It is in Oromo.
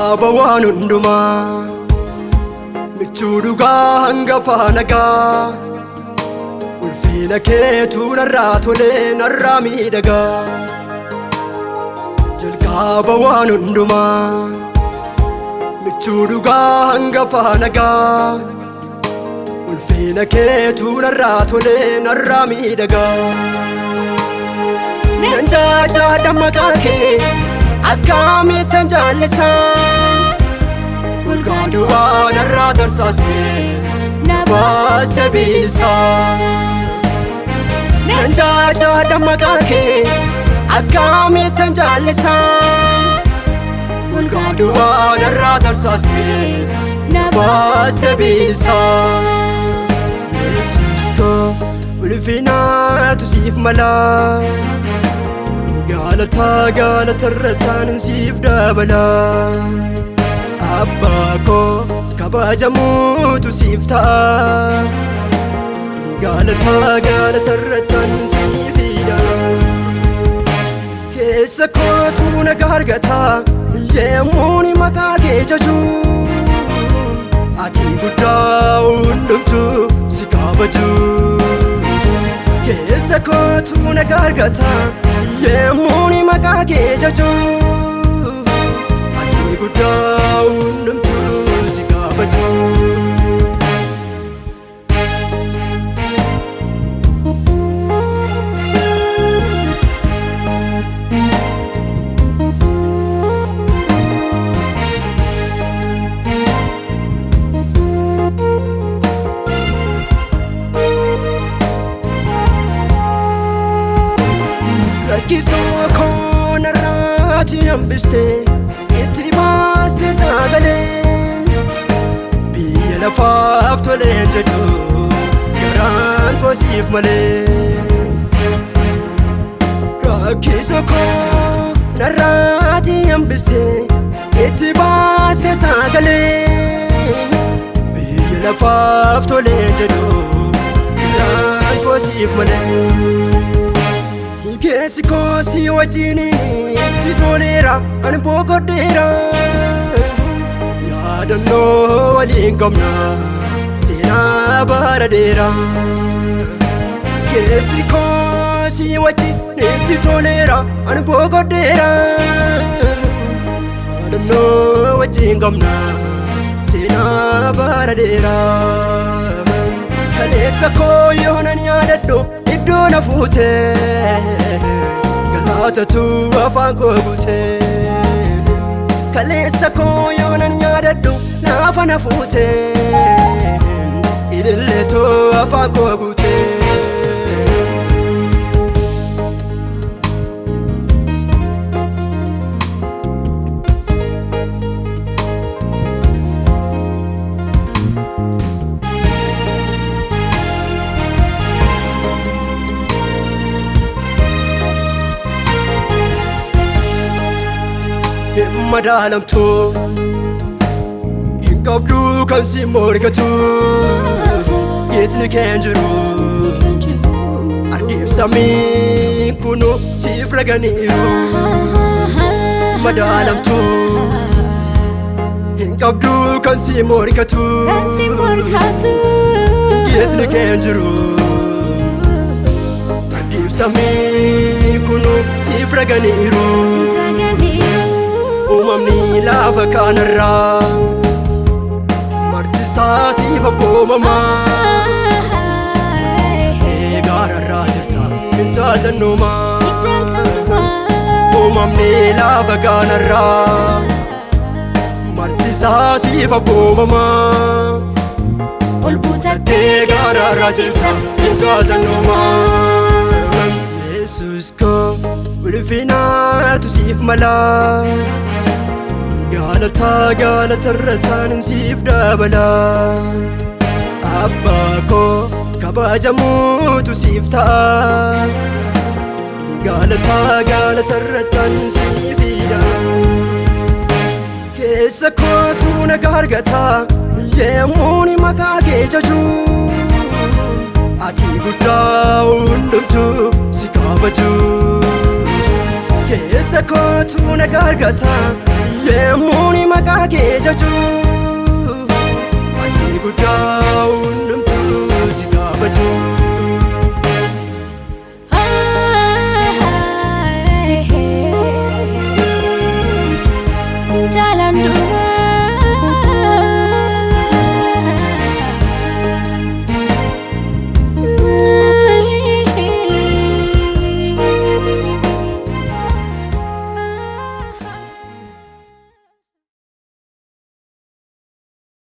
Jalqaba waan hundumaa michuu dhugaa hangafa nagaa ulfina keetu narraa tolee narraa miidhagaa. Jalqaba waan hundumaa michuu dhugaa hangafa nagaa ulfina keetu narraa tolee narraa miidhagaa. Nan jaajaadha maqaa kee akkamittan jaallisa golgaa du'aa narraa tarsaaste na baaste bilisa. Nan jaajaadha maqaa kee akkamittan jaallisa golgaa du'aa narraa tarsaaste na baaste bilisa. Yesuus koo ulfinaatu siif mala galata galatarrataan siif dabala. Abbaa koo kabajamuutu siif ta'a galata galatarrataan siif hidha. Keessa kootu nagaa argata yemmuun maqaa kee jaju ati guddaa hundumtuu si kabaju. Keessa kootu nagaa argata yemmuun maqaa kee jaju ati guddaa hundumtuu si kabaju. Rakkisoo koo narraati hambiste itti baaste sagalee biyya lafaaf toleen jedhu garaan koo siif malee. Rakkisoo koo narraati hambiste itti baaste sagalee biyya lafaaf toleen jedhu garaan koo siif malee. Keessi koo si wajjin itti toleera ani boqodheera. Yaadannoo waliin qabna seenaa bara dheeraa. Keessi koo si wajjin itti toleera ani boqodheera. Yaadannoo wajjin qabna seenaa bara dheeraa. Kaleessa koo yoonan yaadadhu iddoo na fuute galaatatu afaan koo guute. Kaleessa koo yoonan yaadadhu naafa na fuute ililleetu afaan koo guute. Hin madaalamtu hin qabdu kan si morkatu geetni kee hin jiru ardiif samiin kunu siif raganiiru. Madaalamtu hin qabdu kan si morkatu geetni kee hin jiru ardiif samiin kunu siif raganiiru. Uumamni lafa kanarraa marti isaa siif abboomamaa. Tee gaararraa jirta hin jaallannumaa. Uumamni lafa kanarraa marti isaa siif abboomamaa. Ol buutattee Tee gaararraa jirta hin jaallannumaa. Yesuus koo ulfinaatu siif mala galata galatarrataan siif dabala. Abbaa koo kabajamuutu siif ta'a galata galatarrataan siif hidha. Keessa kootu nagaa argata yemmuun maqaa kee jaju ati guddaa hundumtuu si kabaju. Keessa kootu nagaa argata Yemmuuni maqaa kee jaju, ati guddaa hundumtuu si kabaju. Jaalaan.